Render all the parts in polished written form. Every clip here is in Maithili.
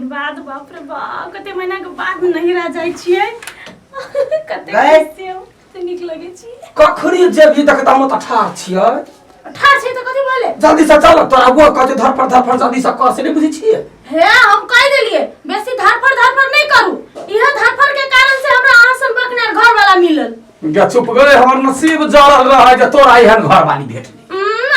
बाद, बाप रे बाप, कते महीना के बाद नहिरा जाइ छियै, कते गै। खुश छियै हम, कते नीक लगै छी। कखनी जेबही देखता हम तऽ ठाढ़ छियै। ठाढ़ छियै तऽ कथी बोले? जल्दी से चल, तोरा वो कहै छै धरफड़ धरफड़ जल्दी से कर, से नहि बुझै छियै? हे, हम कहि देलियै बेसी धरफड़ धरफड़ नहि करू। इहे धरफड़ के कारण से हमरा अहाँ सन बकनार घर वाला मिलल। गे चुप गए, हमर नसीब जरल रहै जे तोरा एहन घर वाली भेटली।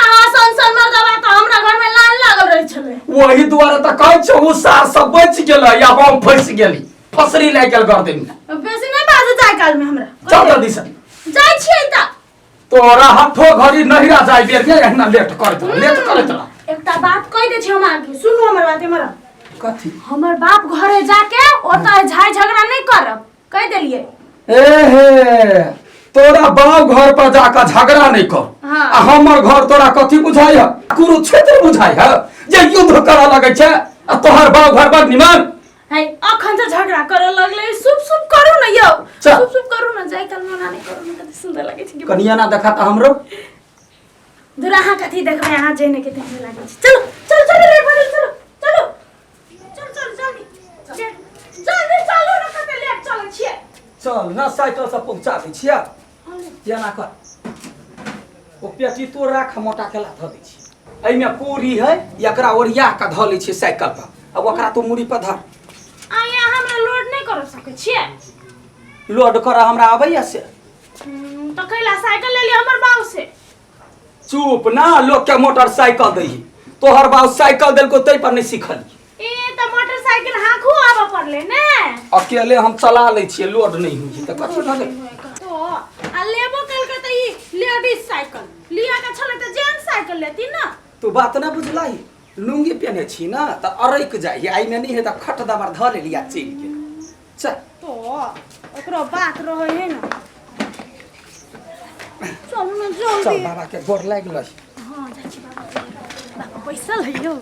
अहाँ सन सन मर्दबा तऽ हमरा घर में लाल लागल रहै छलै। ओही दुआरे तऽ कहै छौ, ओ सार सब बचि गेलै या हम फँसि गेली, फसरी लागि गेल गर्दन मे। बेसी नहि बाजू जाय काल में हमरा। चल जल्दी से। जाइ छियै तऽ। तोरा हथो घड़ी नहिरा जाय बेर में एहिना लेट करैत रह, लेट करैत रह। एकटा बात कहि दै छी हम अहाँके, सुनू हमर बात हमर। कथी? हमर बाप घरे जाके ओतऽ झाइ झगड़ा नहि करब, कहि देलियै। ए हे, तोरा बाप घर पर जाकर झगड़ा नहीं कर। हाँ। आ हमर घर तोरा कथी बुझाई है? कुरुक्षेत्र बुझाई है जे युद्ध करऽ लगै छै, आ तोहर बाप घर बड़ निमन है। अखन से झगड़ा करऽ लगलै। सुप सुप करू ने यौ। चल। सुप सुप करू ने, जाय काल मना नहि करू ने, कते सुंदर लगै छै। कनिया ना देखा तऽ हमरो। दूर, अहाँ कथी देखबै? अहाँ जेने के तेहने लागै छै। चलो चलो चलो, लेट भऽ गेल, चलो चलो चल चल, जल्दी लेट, जल्दी चलू ने, कते लेट चलै छियै। चल ना, साइकिल से पहुंचा दै छियै। एना कर, ओ पेटी तो राख, मोटा के ला धऽ दै छी। एहिमे पूरी है, एकरा ओरिया कऽ धऽ लै छियै साइकिल पर, आ ओकरा तू मुड़ी पर धर। आ हमरा लोड नहि कर सकै छियै? लोड करऽ हमरा अबैया से। तऽ कैला साइकिल लेलियै हमर बाबू से? चुप ना, लोग के मोटरसाइकिल दही, तोहर बाप साइकिल देलको तै पर नहीं सीखली। ए तऽ मोटरसाइकिल हाँकू आबऽ पड़लै ने। अकेले हम चला लै छियै, लोड नहीं होइ छै तऽ कथी भऽ गेल? तो आ लेबो केलकै तऽ ई लेडीज साइकिल लिअ के छलै तऽ जेंट्स साइकिल लेती ने। तू बात ना बुझलही, लुंगी पेने छी ना तऽ अरैक जाइ, एहिमे नहीं है तऽ खट दबर धऽ लेली आ चलि गेल। चल। तो ओकरो बात रहै है ने, चलू ने चल। जल्दी। बाबा के गोर लागि लही। हाँ, जाइ छी बाबा के। बाबा बैसल है यौ।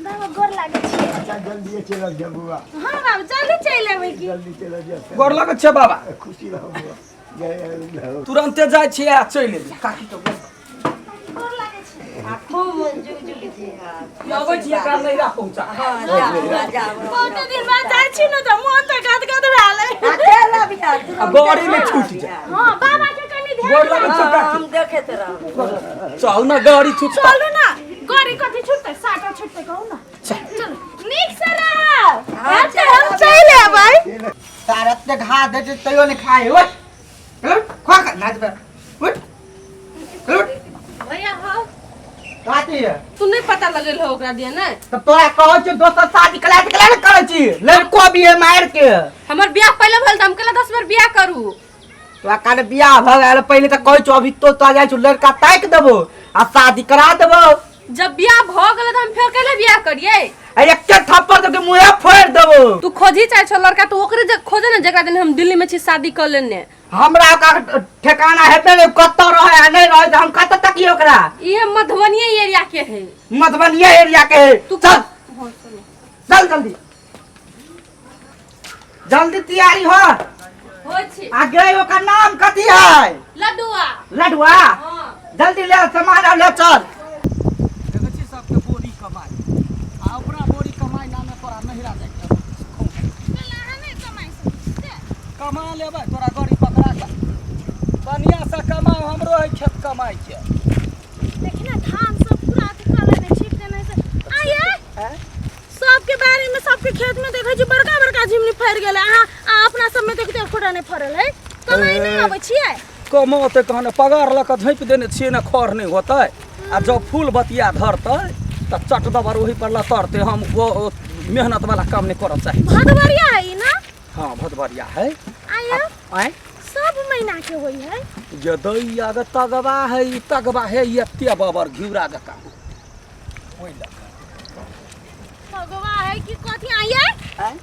बाबा, गोर लागै छी। अच्छा, जल्दी चलि जाउ बौआ। हाँ बाबा, जल्दी चलि एबै की। जल्दी चलि जाउ। गोर लगै छै बाबा। खुशी रहू बौआ, जय रहू। तुरन्ते जाइ छियै आ चलि एबै। काकी के गोर। गोर लागै छी। आ खूब जुग जुग जी हाथ। अबै छियै एकरा नैहरा पहुँचा। हँ, जाउ बौआ, जाउ। बहुते दिन बाद जाइ छी ने तऽ मोन तऽ गदगद भेल है। आ चलि अबिहा आ गाड़ी नहि छूटि जाय। हाँ, बाबा के कनि ध्यान। गोर लगै छै हँ, काकी। हम देखैत रहब। चल ने, गाड़ी छूटता। चलू ने, गाड़ी कथी छुटतै, साइकिल छुटतै, कहू ने। चलू, नीक से रहब। हाँ, एते हम चलि एबै। तार एते घा दै छै तैयो नहि खाय। ओइ खा खा नाच बे, उठ उठ। भैया हाँ। काती है। तू नहीं पता लगल हो ओकरा दिया ने? तब तोरा कहै छियौ दोसर शादी कला तऽ कला ने करै छी, लड़को भी है मारि के। हमर बियाह पहिले भेल तऽ हम केला 10 बेर बियाह करू? तोरा कान बियाह भऽ गेल पहिले तऽ कहै छौ, अभी तो तोरा जाइ छौ लड़का ताकि देबो आ शादी करा देबो। जब बियाह भऽ गेल तऽ हम फेर केला बियाह करियै? आ एके थप्पड़ दऽ के मुँहे फोड़ि देबो। तू खोजी चाहे छौ लड़का तऽ ओकरे जे खोजे ने जकरा दिन हम दिल्ली में छी शादी कऽ लेने। हमरा ओकरा ठेकाना हेतै ने, कतऽ रहै आ नहि रहै तऽ हम कतऽ तकियै ओकरा? इहे मधुबनी एरिया के है। मधुबनिया एरिया के है। तू चल। हाँ, चलो। चल, जल्दी जल्दी तैयारी हो। होइ छी। आ गे, ओकर नाम कथी है? लड्डुआ। लडुआ? हाँ। जल्दी ले सामान आ ले चल। देखै छी सबके बोरी कमाइ आ अपना बोरी कमाइ नामे तोरा नहिरा जाइ के। अहाँ नहि कमाइ सकै छी से? कमा लेबै, तोरा गाड़ी पकड़ा कऽ बढ़िआँ से कमाउ, हमरो है खेत कमाइ के। देखी ने, धान सब पूरा अथी कऽ लेने छीट देने से आइए। सबके बारी में, सबके खेत में देखै छी बड़का बड़का झिमनी फड़ि गेलै, अहाँ आ अपना सब में देखते एकोटा नहि फड़ल है। कमाइ नहि अबै छियै? कमौतै कहने पगार लऽ कऽ झाँपि देने छियै ने, खर नहि होतै, आ जब फूल बतिया धरतै तऽ चट दबर ओहि पर लतरतै। हम ओ मेहनत वाला काम नहि करऽ चाहै छी। भदवरिया है ई ना? हाँ, भदवरिया है। आया। आँय? सब महीना के होइ है। जे दैया गे तगबा है, ई तगबा है एते बबर घिउरा जकाँ ओहि लऽ कऽ। तगबा है कि कथी आइए? आँय?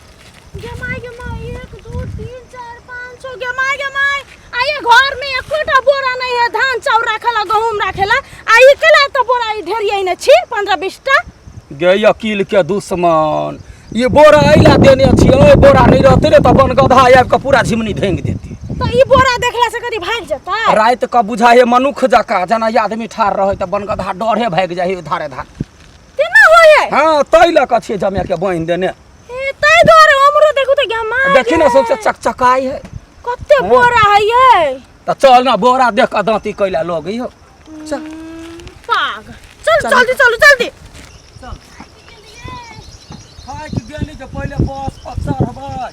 गे माय, गे माय, 1 2 3 4 5 6, गे माय, गे माय, आइए घर में एकोटा बोरा नहीं है धान चाउर राखेला, गहूम राखेला, आ ई केला तो बोरा ई ढेरिया ने छी 15 20 टा। गे अकील के दुश्मन, ये बोरा अइला देने छी, ओइ बोरा नहीं रहते रे तऽ बनगधा आबि कऽ पूरा झिमनी ढेंग देती। तो ई बोरा देखला से करी भागि जेतै। राति कऽ बुझाइ हे मनुख जकाँ जेना ई आदमी ठाढ़ रहै तऽ बनगधा डरे भागि जाइ हे धारे धार। तेना होय है हाँ तै लऽ कऽ छियै जमा के बान्हि देने। ए तै दुआरे हमरो देखू तऽ गमा देखी ने सबसे चकचकाइ है। कते बोरा है ये। तऽ चल ना बोरा देख कऽ दाँती कैला लोग यौ। चल पाग चल जल्दी चलू जल्दी। थाकि गेली जे पहिले बस पर चढ़बै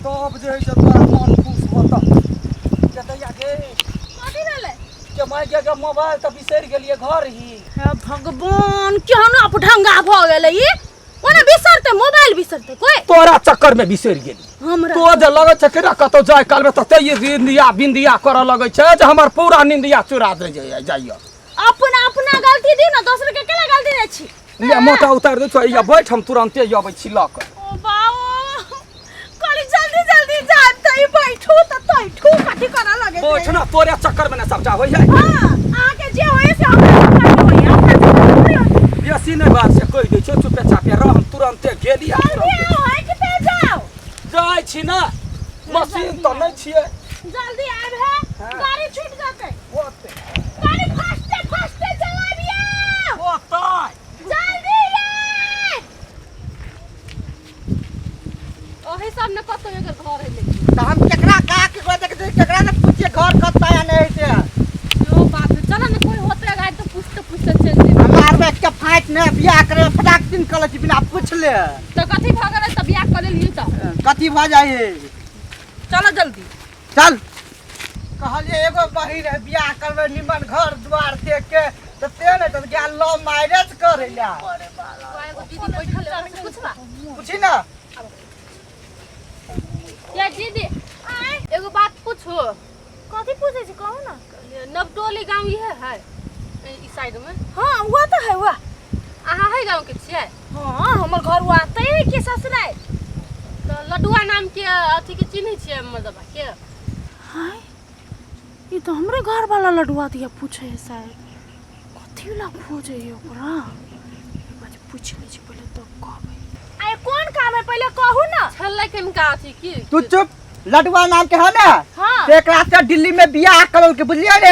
तब जे है से तोरा मन खुश होतऽ। दैया गे कथी भेलै? के माय गे गे मोबाइल तऽ बिसरि गेलियै घर ही। हे भगवान केहन अपढंगा भऽ गेलै ई। ओना बिसरतै मोबाइल बिसरतै कोइ? तोरा चक्कर में बिसरि गेली। हमरा तो जे लगै छै केना कतौ जाय काल में तऽ निंदिया बिंदिया करऽ लगै छै जे हमर पूरा निंदिया चुरा दे जाइया। अपना अपना गलती दियौ ने दोसर के केना गलती दै छी? ले मोटा उतारि दै छौ या बैठ हम तुरन्ते अबै छी लऽ कऽ। ओ बाबा कहली जल्दी जल्दी जायब तऽ ई बैठू तऽ तैठू कथी करऽ लगै छै? बैठ ना तोरे चक्कर में ने सबटा होइ है। हाँ अहाँके जे होइए से हमरा चक्कर में होइए, अपना चक्कर में थोड़ी होइए। बेसी नहि बात से कहि दै छौ चुपे चापे रह हम तुरन्ते गेली आ जल्दी तुरन्ते आउ है कि ते जाउ? जाइ छी ना मशीन तऽ नहि छियै। जल्दी आबि है गाड़ी छूट जेतै। ओते गाड़ी फास्टे फास्टे चलाबियौ। ओतै जल्दी ये। ओही सब ने कतौ एकर घर है लेकिन। तऽ हम केकरा का केकरा देख केकरा ने पूछिए घर कतऽ या नहीं से। यो बाप रे चल ने कोई होते गाय तो पूछते पूछते चल जेबै। हमरा आर के फाइट ने बियाह करे फटाक दिन कलै छी बिना पूछले। तऽ कथी भऽ गेलै तऽ बियाह कऽ लेलियै तऽ? कथी भऽ जाइ है? चलो जल्दी चल। कहलियै एगो बहिन है बियाह करबै निमन घर द्वार देख के तऽ से नहि तऽ गेल लव मैरिज करै ला। एगो दीदी बैठल है ओकरा से पूछबा। पूछी ना। या दीदी एगो बात पूछू। कथी पूछै छी कहू ना। नवटोली गाँव इहे है ई साइड में? हाँ हुआ तो है हुआ। अहाँ है गाँव के छियै? हाँ हमर घर हुआ आते है के ससुराल। तऽ लडुआ नाम के अथी के चिन्है छियै मर्दबा के? हाय ई तो हमरे घर वाला लडुआ दिया पूछे है शायद। कथी ला खोजे है ओकरा? एक बार पूछ लै छी पहिले तब कहबै। आइ कोन काम है पहिले कहू ना। छलै किनका अथी की? तू चुप। लडुआ नाम के है ना? हाँ। से एकरा से दिल्ली में बियाह करल के बुझलियै ने?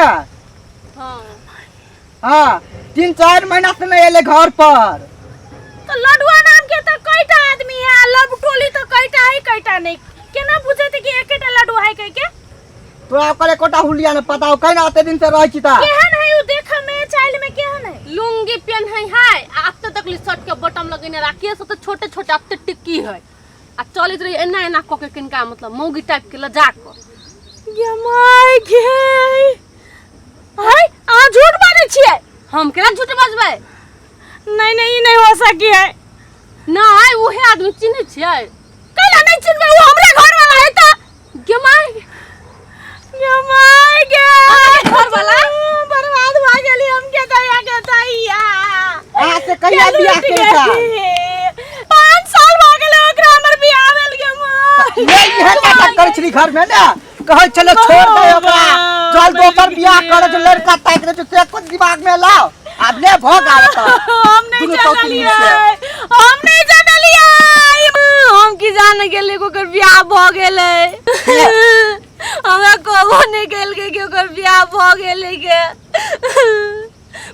हाँ। हाँ 3-4 महीना से नहीं एले घर पर। तो लडुआ नाम के तो कईटा आदमी है, लव टोली तो कईटा है कईटा नहीं, केना बुझेते कि एकेटा लडुआ है कह के? तोरा ओकर एकोटा हुलिया ने पता हो कहीं ना ओते दिन से रहै छी ता। केहन है उ देखे में चाइल में केहन है? लुंगी पेन्है है आ अत्ते तक ली शर्ट के बटम लगेने राखिए से तो छोटे छोटे अत्ते टिक्की है आ चलैत रही एना एना कऽ के किनका मतलब मौगी टाइप के लजा कऽ। गे my गे हाय अहाँ झूठ बाजै छियै। हम केना झूठ बजबै? नहीं नहीं ई नहीं हो सकी है। नहीं उहे आदमी चिन्है छियै। कैला नहीं चिन्हबै उ हमरे घर वाला है तऽ। गे my गे my गे घर वाला? बर्बाद भऽ गेली हम के दैया के दैया। अहाँ से कहिया बियाह केलका? 5 साल भऽ गेलै ओकरा हमर बियाह भेल गे माय। ये इहे नाटक करै छली घर में ने कहै छलै छोड़ दे ओकरा चल दोसर बियाह करे जो लड़का ताकि दे से कुछ दिमाग में लाओ आब ले भोग आब तऽ। हम नहीं दुनू सौतीन जानलियै से। हम नहीं जानलियै हम की जान गेलियै कि ओकर बियाह भऽ गेलै। हमरा कहबो नहीं केलकै कि ओकर बियाह भऽ गेलै के।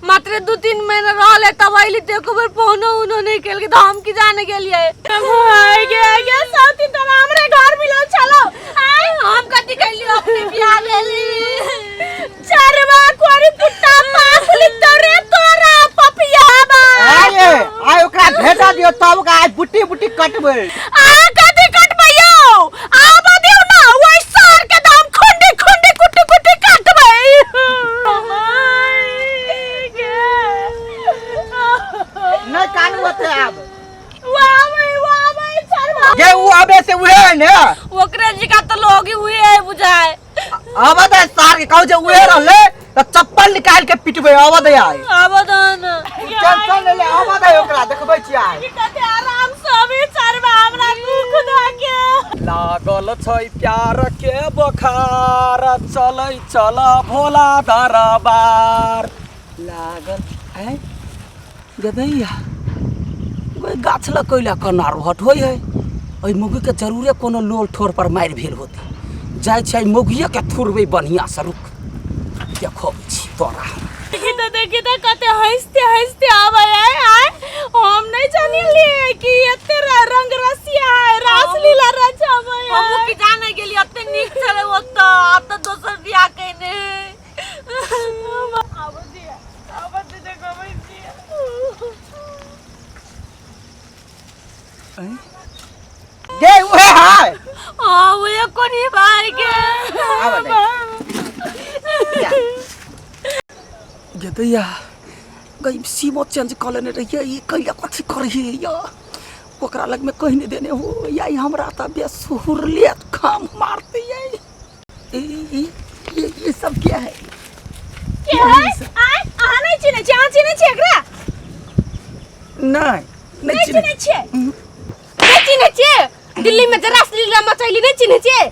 मात्र 2-3 महीना रहलै तब अयली तऽ एको बेर फोनो उनो नहीं केलकै तऽ हम की जाने गेलियै। भाई गे गे सौतीन तोरा हमरे घर मिलल छलौ। आय हम कथी कैलियै अपने बियाह भेली। चरवा कोरी पुट्टा पासली तोरे तोरा पपिया बा। आय आय ओकरा भेटा दियौ तब ओकरा आइ बुट्टी बुट्टी कटबै। आ कथी कटबै यौ? आब दियौ ना ओइ सार के दाम खुंडी खुंडी कुट्टी कुट्टी काटबै। नहीं कानू होते आब। वाह वाह चरवा। गे उ आबे से उहे है ने। ओकरे जी का तो लोग ही उहे है बुझाए। आब दे सार के कहू जे उहे रहले तऽ चप्पल निकाल के पिटबै। आब दे आइ। आब दे न। टेंशन ले ले आब दे ओकरा देखबै छी आइ। की कते आराम से अभी चरवा हमरा दुख दऽ के। लागल छै प्यार के बोखार चलै चल भोला दरबार। लागल आँय गदैया ओहि गाछ लग कैला कनार हट होइ है। एहि मौगीके जरूरे कोनो लोल ठोर पर मारि भेल होतै। जाइ छै मौगिएके थुरबै बढ़िआँसँ। रुक देखबै छी तोरा। की तऽ देखी तऽ कते हँसते हँसते आबै है आय। हम नहीं जानलिए कि एते रंग रसिया है, रासलीला रचाबै है। हमहूँ की जाने गेली एते नीक छलै ओतऽ, आब तऽ दोसर बियाह केने। आबै दिया, आबै दे, देखबै दिया। गे उहे है। हाँ उहे कोनी भाई के। आबऽ दे। गेदैया गई सीमो चेंज कऽ लेने रहियै, ई कैला कथी करही या ओकरा लगमे कहि नहि देने हो या ई हमरा तऽ बेसुरले खाम मारते ये। ई ई ई ई सब क्या है? के है? आय, अहाँ नहीं चिन्है छियै? अहाँ चिन्है छियै एकरा? नहि नहि नहीं चिन्है। चिन्है छियै? नहीं चिन्है छियै? दिल्ली में जे रासलीला मचैली नहीं चिन्है छियै?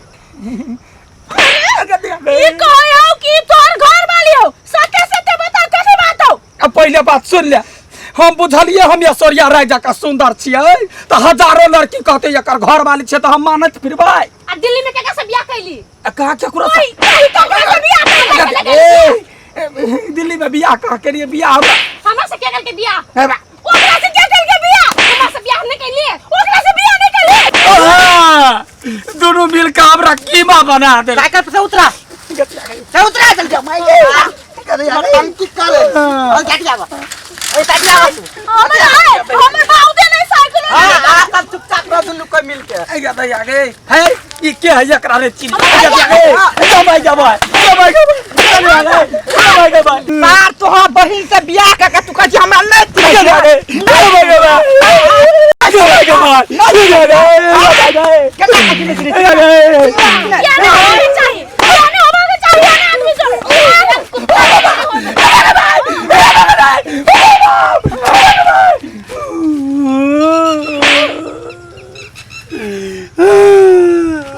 ई कहै हौ कि तोहर घर वाली हौ? सत्य सत्य बता, कथी बात हौ? अब पहिले बात सुन ले, हम बुझलिए हम ऐश्वर्या राय जकाँ सुंदर छियै तऽ हजारो लड़की कहते एकर घर वाली छियै तऽ हम मानैत फिरबै। आ दिल्ली में केकरा से बियाह कैली? आ कहाँ केकरो से? कही ककरा से बियाह कैली? ए, दिल्ली में बियाह कहाँ केलिए? बियाह हमरा हमरा से के करके बियाह? हे बा। ओकरा से के करके बियाह? हमरा से बियाह नहीं कैली? ओकरा से बियाह नहीं कैली? ओहा, दुनू मिल के हमरा कीमा बना दे। साइकिल पर से उतरा, से उतरा जल्दी। माई गे टंकी कर और काट जावा, ए काट जावा तू। हमर है, हमर बाबू दे नहीं साइकिल। हां हां, सब चुपचाप रह दुनू कोई मिल के। ए गदैया गे, हे ई के है एकरा रे चिन्ह? ए गदैया गे, जमाई जमाई जमाई जमाई जमाई जमाई। तार तोहर बहिन से बियाह कर के तू कहै छी हमरा नहीं चिन्है। गदैया गे, जमाई जमाई जमाई जमाई जमाई जमाई। केना चिन्है छी? क्या नहीं होवे के चाही, क्या नहीं होवे के चाही एहन आदमी सब।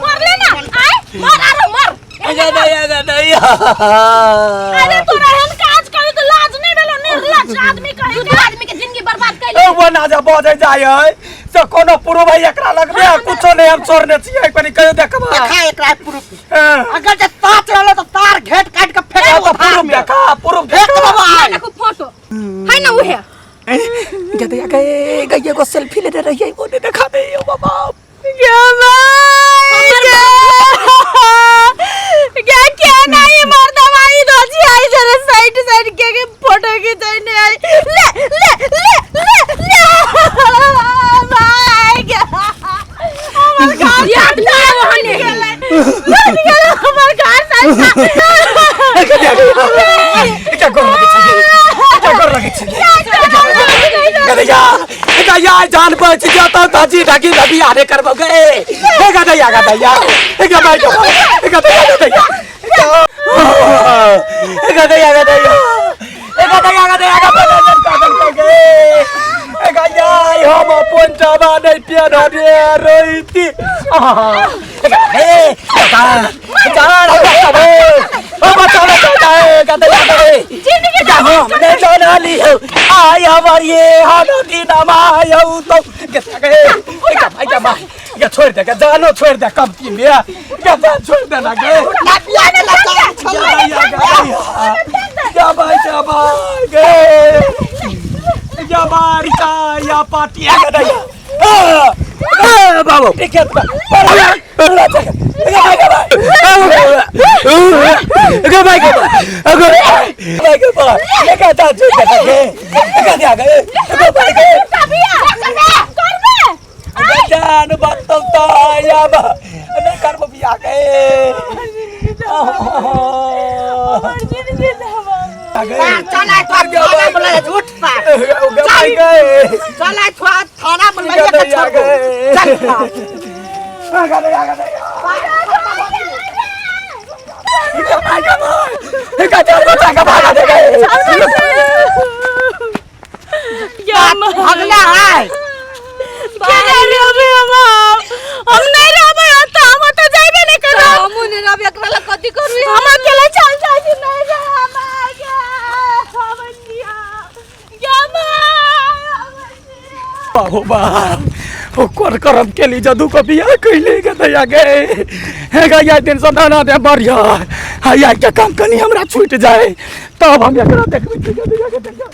मरले ना आय, मर आरो मर। गदैया गदैया। अरे तोरा एहन काज करे तऽ लाज नहीं भेलो? निर्लज आदमी कहे दू के। दू आदमी के जिंदगी बर्बाद कैली। ए वो ना जा बजै जाइ है से कोनो प्रूफ है एकरा लगमे? कुछो नहीं हम छोड़ने छियै, कनी कहियो देखबा। देखा एकरा प्रूफ। हाँ। अगर जे साच रहलो तो तार घेट काट के फेंक तो दो धार प्रूफ में। देखा, प्रूफ फेंक देखा। देबो आइ। देखो फोटो है ना उहे। गदैया गए गई एगो सेल्फी लेने रहियै, वो नहीं देखा दे ओ बाबा। गे माय गे, गे क्या नहीं मर्दवा ई दोची आई जरा साइड साइड के के फोटो खिंचैने आई। ले ले ले ले ले my गे, हमर घर याद नहीं आवे हने। लुट गेलै हमर घर साइड। क्या गोर लगे छियै, क्या गोर लगे छियै गदैया गदैया, जान बच गया तो दाजी ढकी नबी आने करबो गे। ए गदैया गदैया, ए गदैया ए गदैया गदैया ए गदैया गदैया ए गदैया गदैया गदैया गे। ए गैया, हम अपन जमा नहीं पियन रे रोइती। ए जान जान ओ बचाओ बचाओ गदैया गदैया, हम नहीं जानली हो आय हमर ये हानती नमायौ तो गे गे भाई के भाई गे, छोड़ दे गे, जानो छोड़ दे कमती में गे, जान छोड़ दे ना गे। ना बियाह के लचार छलै। जा भाई जा भाई गे जा बारिका या पाटिया गदैया बाबू ठीक है गे भाई गे भाई गे भाई गे जा छोड़ दे गे गे गे गे भाई गे करबे जान बतौ तो आब नहीं करबो बियाह के। तार चल आइ तो थाना बोला झूठ सार। चल आइ थोड़ा थाना बोला के छोड़ दो। चल सार। भगला है। केना रहबै हम? हम नहीं रहबै ओतऽ, हम ओतऽ जाइबे नहीं करब। हमहूँ नहीं रहबै एकरा लए, कथी करबै? हम अकेले चल जाइ छी। नहीं रे माय गे, हमर जिया गे my, हमर जिया। बाबू बाप ओकर करम केली जदू को बियाह कैले गे दैया गे। हे गे आइ दिन से दाना दे बढ़िया आ आइ के काम कनी हमरा छूट जाए तब हम एकरा देखबै गे दैया गे दैया।